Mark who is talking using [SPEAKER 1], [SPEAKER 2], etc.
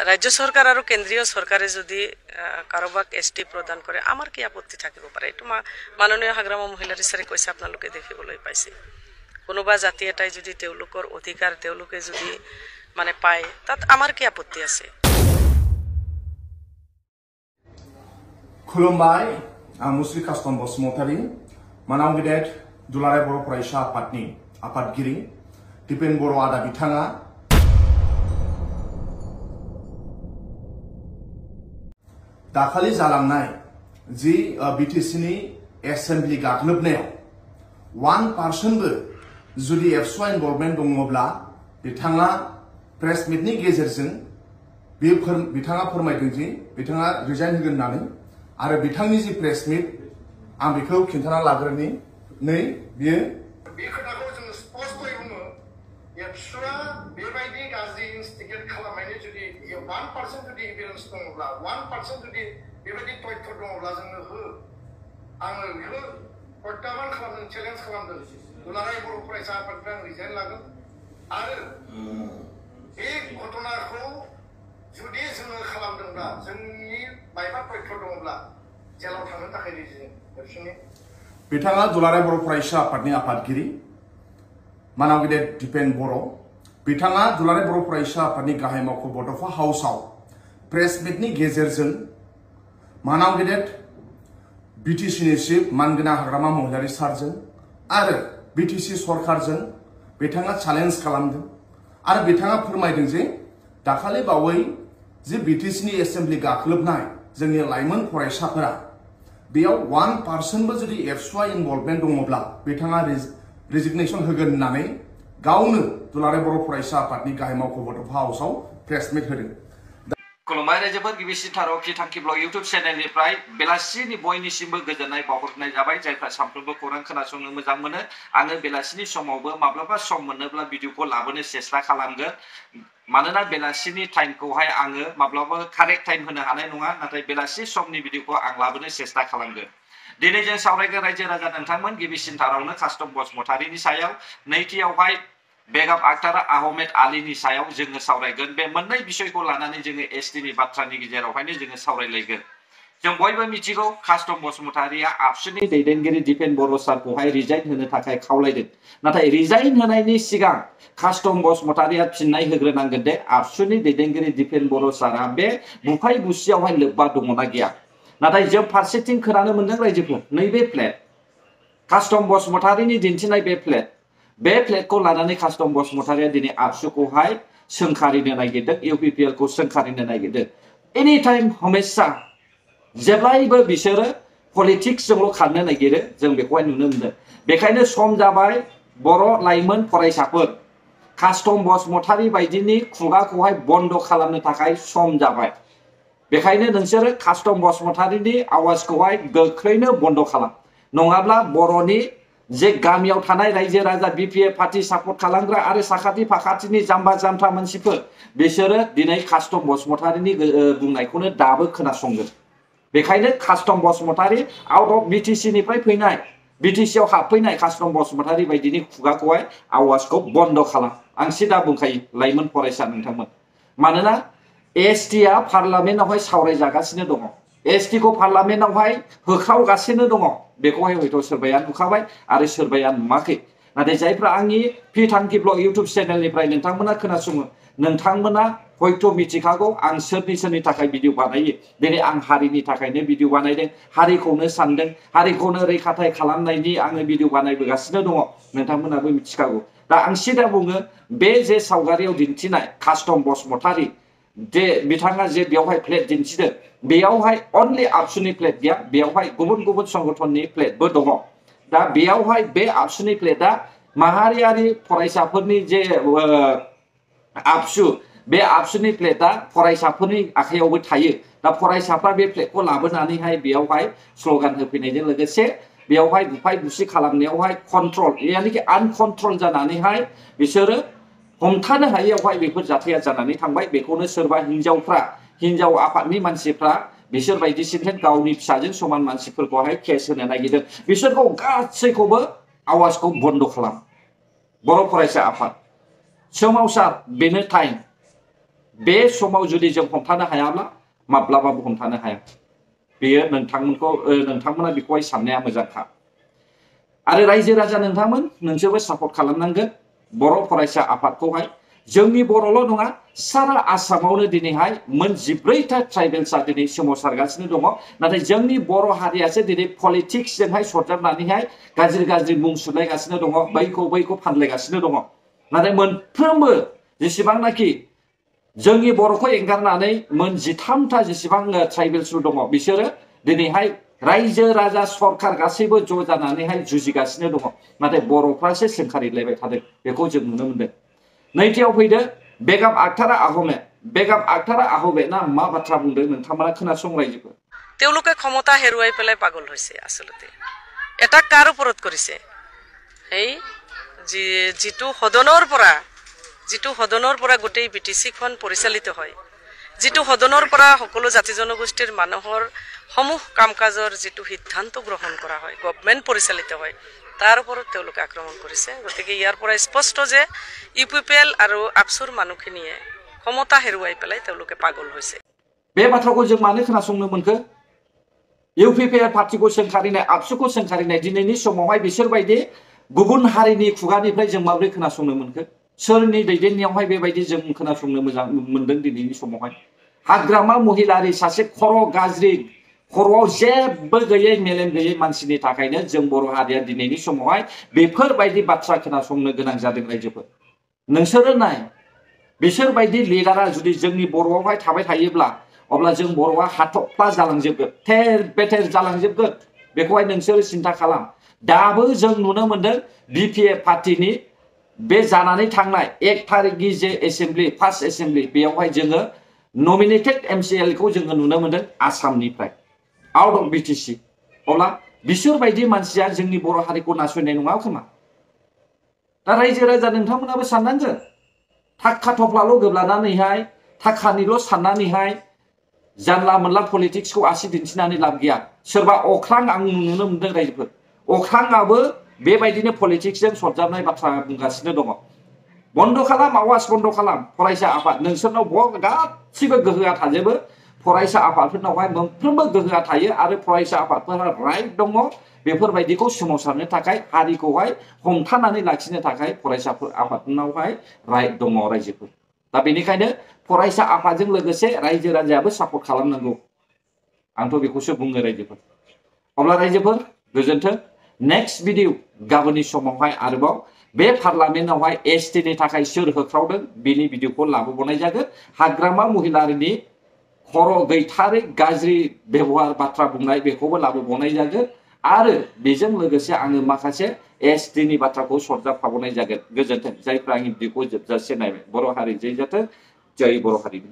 [SPEAKER 1] राज्य सरकार और केंद्रीय सरकारे যদি কারোবাক এসটি প্রদান করে আমার কি আপত্তি থাকিব পারে এটো মাননীয় হাগ্রাম মহিলাৰ ইছাৰে কৈছে আপোনালোকে দেখিবলৈ পাইছে কোনোবা জাতি এটাই যদি তেওঁলোকৰ অধিকাৰ তেওঁলোকে যদি মানে পায় তাত আমার কি আপত্তি আছে
[SPEAKER 2] खुलुमबाय आं मुस्रि कास्टम बसुमतारी मानाव गेदेर दुलाराय बर' फरायसा आफादनि आफादगिरि दिपेन बर' आदा बिथाङा दाखालि जालांनाय जि बिटिसिनि एसेम्बलि गाग्लोबनायाव 1% बो जुदि एबसुआ इनभल्भमेन्ट दङब्ला बिथाङा प्रेस मिटनि गेजेरजों बिथाङा फोरमायदों जि बिथाङा रिजाइन होगोन होननानै आरो बिथांनि जि प्रेस मिट आं बेखौ खिन्थाना लाग्रोनि नै बियो बे खोथाखौ जों स्पष्टयै बुङो एबसुआ बेबायदि गाज्रि इनस्टिगेट खालामनायनि जुदि 1% जुदि एभिडेन्स दङब्ला 1% जुदि बेबायदि तथ्य दङब्ला जोंनो हो आङो बेखौ प्रत्याहान खालामदों चेलेन्ज खालामदों दुलाराय बर' फरायसा आफादनिफ्राय आं रिजाइन लागोन आरो बे घटनाखौ जुदि जोङो खालामदोंब्ला जोंनि मायबा तथ्य दङब्ला जेलाव थांनो थाखाय रेजिस्ट्रेसन बिथाङा दुलाराय बर' फरायसा आफादनि आफादगिरि मानाव गेदेर दिपेन बर' बिथाङा दुलाराय बर' फरायसा आफादनि गाहाय मावख' बड'फा हाउसआव प्रेस मिटनि गेजेरजों मानाव गेदेर बिटिसिनि चिफ मानगोनां हाग्रामा महिलारि सारजों आरो बिटिसि सरकारजों बिथाङा चेलेन्ज खालामदों आरो बिथाङा फोरमायदों जे दाखालि बावै जे बिटिसिनि एसेम्बलि गाग्लोबनाय जोंनि लाइमोन फरायसाफोरा बेयाव 1% बो जुदि एबसुआ इनभल्भमेन्ट दङब्ला बिथाङा रेजिगनेसन होगोन होननानै गावनो दुलाराय बर' फरायसा आफादनि गाहाय मावख' बड'फा हाउसआव प्रेस मिट होदों
[SPEAKER 3] खुलुमबाय रायजोफोर गिबिसिनथाराव पि थांखि ब्लग इउटुब चेनेलनिफ्राय बेलासिनि बयनिसिमबो गोजोननाय बावहरनाय जाबाय जायफ्रा सानफ्रोमबो खौरां खोनासंनो मोजां मोनो आङो बेलासिनि समावबो माब्लाबा सम मोनोब्ला भिडिअखौ लाबोनो सेस्था खालामगोन मानोना बेलासिनि टाइमखौहाय आङो माब्लाबा कारेक्ट टाइम होनो हानाय नङा नाथाय बेलासि समनि भिडिअखौ आं लाबोनो सेस्था खालामगोन दिनै जों सावरायगोन रायजो राजा नोंथांमोन गिबिसिनथारावनो कास्टम बसुमतारीनि सायाव नैथियावहाय बेगम आख्तार आहमेद आलीनि सायाव जोङो सावरायगोन बे मोननै बिषयखौ लानानै जोङो एसटिनि बाथ्रानि गेजेरावहायनो जोङो सावरायलायगोन जों बयबो मिथिगौ कास्टम बसुमतारीया आबसुनि दैदेनगिरि दिपेन बर' सारखौहाय रिजाइन होनो थाखाय खावलायदों नाथाय रिजाइन होनायनि सिगां कास्टम बसुमतारीया फिननाय होग्रोनांगोन दे आबसुनि दैदेनगिरि दिपेन बर' सारा बे बुफाय बुसियावहाय लोब्बा दङना गैया नाथाय जों फारसेथिं खोनानो मोनदों रायजोफोर नैबे प्लेट कास्टम बसुमतारीनि दिन्थिनाय बे प्लेटखौ लानानै कास्टम बसुमतारीया दिनै आबसुखौहाय सोंखारिनो नागिरदों इउपिपिएल खौ सोंखारिनो नागिरदों एनि टाइम हमेशा जेब्लायबो बिसोरो पलिटिक्सजोंल' खारनो नागिरो जों बेखौहाय नुनो मोनो बेखायनो सम जाबाय बर' लाइमोन फरायसाफोर कास्टम बसुमतारी बायदिनि खुगाखौहाय बन्द खालामनो थाखाय सम जाबाय बेखायनो नोंसोरो कास्टम बसुमतारीनि आवाजखौहाय गोख्रैनो बन्द खालाम नङाब्ला बर'नि जे गामियाव थानाय रायजो राजा बिपिएफ पार्टी सापर्ट खालामग्रा आरो साखाथि फाखाथिनि जाम्बा जाम्था मानसिफोर बिसोरो दिनै कास्टम बसुमतारीनि बुंनायखौनो दाबो खोनासंगोन बेखायनो कास्टम बसुमतारी आउट अफ बिटिसिनिफ्राय फैनाय बिटिसिआव हाबफैनाय कास्टम बसुमतारी बायदिनि खुगाखौहाय आवाजखौ बन्द खालाम आं सिदा बुंखायो लाइमोन फरायसा नोंथांमोन मानोना एसटिआ पार्लामेन्टआवहाय सावरायजागासिनो दङ एसटिखौ पार्लामेन्टआवहाय होख्रावगासिनो दङ बेखौहाय हयथ' सोरबाया नुखाबाय आरो सोरबाया नुवाखै नाथाय जायफ्रा आंनि पि थांखि ब्लग इउटुब चेनेलनिफ्राय नोंथांमोना खोनासङो नोंथांमोना हयथ' मिथिखागौ आं सोरनि थाखाय भिडिअ बानायो दिनै आं हारिनि थाखायनो भिडिअ बानायदों हारिखौनो सानदों हारिखौनो रैखाथाय खालामनायनि आङो भिडिअ बानायबोगासिनो दङ नोंथांमोनाबो मिथिखागौ दा आं सिदा बुङो बे जे सावगारियाव दिन्थिनाय कास्टम बसुमतारी जे बिथाङा जे बेवहाय प्लेट दिन्थिदों बेयावहाय अनलि आबसुनि प्लेट गैया बेयावहाय गुबुन गुबुन संगठननि प्लेटबो दङ दा बेयावहाय बे आबसुनि प्लेटआ माहारियारि फरायसाफोरनि जे आबसु बे आबसुनि प्लेटआ फरायसाफोरनि आखायावबो थायो दा फरायसाफ्रा बे प्लेटखौ लाबोनानैहाय बेयावहाय स्ल'गान होफैनायजों लोगोसे बेयावहाय बुफाय बुसि खालामनायावहाय कन्ट्रल यानिकि आनकन्ट्रल जानानैहाय बिसोरो हमथानो हायैयावहाय बेफोर जाथाया जानानै थांबाय बेखौनो सोरबा हिनजाव आफादनि मानसिफ्रा बिसोर बायदिसिन गावनि फिसाजों समान मानसिफोरखौहाय केस होनो नागिरदों बिसोरखौ गासैखौबो आवाजखौ बन्द खालाम बर' फरायसा आफाद सोमावसार बेनो टाइम बे समाव जुदि जों हमथानो हायाब्ला माब्लाबाबो हमथानो हाया बेयो नोंथांमोना बेखौहाय साननाया मोजांखा आरो रायजो राजा नोंसोरबो सापर्ट खालामनांगोन बर' फरायसा आफादखौहाय जोंनि बर'ल' नङा सारा आसामावनो दिनैहाय मोन 14टा ट्राइबेल्सआ दिनै सोमावसारगासिनो दङ नाथाय जोंनि बर' हारियासो दिनै पलिटिक्सजोंहाय सरजाबनानैहाय गाज्रि मुं सुलायगासिनो दङ बैखौ फानलायगासिनो दङ नाथाय मोनफ्रोमबो जेसेबांनाखि जोंनि बर'खौ एंगारनानै मोन 13टा जेसेबां ट्राइबेल्सफोर दङ बिसोरो दिनैहाय रायजो राजा सरकार गासैबो ज' जानानैहाय जुजिगासिनो दङ नाथाय बर'फ्रासो सोंखारिलायबाय थादों बेखौ जों नुनो मोनदों नैथियाव फैदो बेगम आख्तारा आहमे ना मा बाथ्रा बुंदों नोंथांमोना खोनासंलायजोबो
[SPEAKER 1] তেওঁলোকে ক্ষমতা হেৰুৱাই পেলাই পাগল হৈছে আসলতে এটা কাৰ ওপৰত কৰিছে এই যিটো সদনৰ পৰা গোটেই বিটিচিখন পৰিচালিত হয় যিটো সদনৰ পৰা সকলো জাতি জনগোষ্ঠীৰ মানুহৰ সমূহ কামকাজৰ যিটো সিদ্ধান্ত গ্ৰহণ কৰা হয় গভৰ্ণমেণ্ট পৰিচালিত হয় তাৰ ওপৰত তেওঁলোকে আক্ৰমণ কৰিছে গতিকে ইয়াৰ পৰা স্পষ্ট যে ইউপিপিএল আৰু আপসুৰ মানুহখিনিয়ে ক্ষমতা হেৰুৱাই পেলাই তেওঁলোকে পাগল হৈছে
[SPEAKER 3] बे बाथ्राखौ जों मानो खोनासंनो मोनखो इउपिपिएल पार्टीखौ सोंखारिनाय आबसुखौ सोंखारिनाय दिनैनि समावहाय बिसोरबायदि गुबुन हारिनि खुगानिफ्राय जों माबोरै खोनासंनो मोनखो सोरनि दैदेननायावहाय बेबायदि जों खोनासंनो मोजां मोनदों दिनैनि समावहाय हाग्रामा महिलारि सासे गाज्रि खर'आव जेबो गैयै मेलेम गैयै मानसिनि थाखायनो जों बर' हारिया दिनैनि समावहाय बेफोरबायदि बाथ्रा खोनासंनो गोनां जादों रायजोफोर नोंसोरो नाय बिसोरबायदि लिडारा जुदि जोंनि बर'आवहाय थाबाय थायोब्ला अब्ला जों बर'आ हाथफ्ला जालांजोबगोन थेर बेथेर जालांजोबगोन बेखौहाय नोंसोर सिन्था खालाम दाबो जों नुनो मोनदों बिपिएफ पार्टीनि बे जानानै थांनाय 1 तारिखनि जे एसेम्बलि फार्स्ट एसेम्बलि बेयावहाय जोङो नमिनेटेड एमसिएल खौ जोङो नुनो मोनदों आसामनिफ्राय आउट अफ बिटिसि अब्ला बिसोरबायदि मानसिया जोंनि बर' हारिखौ नासयनाय नङा खोमा दा रायजो राजा नोंथांमोनाबो साननांगोन थाखा थफ्लाल' गोब्लानानैहाय थाखानिल' साननानैहाय जानला मोनला पलिटिक्सखौ आसि दिन्थिनानै लाब गैया सोरबा अख्रां आं नुनो मोनदों रायजोफोर अख्राङाबो बेबायदिनो पलिटिक्सजों सरजाबनाय बाथ्रा बुंगासिनो दङ बन्द खालाम आवाज बन्द खालाम फरायसा आफाद नोंसोरनाव गासिबो गोहोआ थाजोबो फरायसा आफादफोरनावहाय मोनफ्रोमबो गोहोआ थायो आरो फरायसा आफादफोरा राइट दङ बेफोरबायदिखौ सोमावसारनो थाखाय हारिखौहाय हमथानानै लाखिनो थाखाय फरायसा आफादनावहाय राइट दङ रायजोफोर दा बेनिखायनो फरायसा आफादजों लोगोसे रायजो राजायाबो सापर्ट खालामनांगौ आंथ' बेखौसो बुङो रायजोफोर अब्ला रायजोफोर गोजोन्थों नेक्स्ट भिडिअ गाबोननि समावहाय आरोबाव बे पार्लामेन्टआवहाय एसटि नि थाखाय सोर होख्रावदों बेनि भिडिअखौ लाबोबावनाय जागोन हाग्रामा महिलारिनि खर' गैथारै गाज्रि बेबहार बाथ्रा बुंनाय बेखौबो लाबोबावनाय जागोन आरो बेजों लोगोसे आङो माखासे एसटि नि बाथ्राखौ सरजाबफाबावनाय जागोन गोजोन्थों जायफ्रा आंनि भिडिअखौ जोबजासे नायबाय बर' हारि जै जाथों जय बर' हारिनि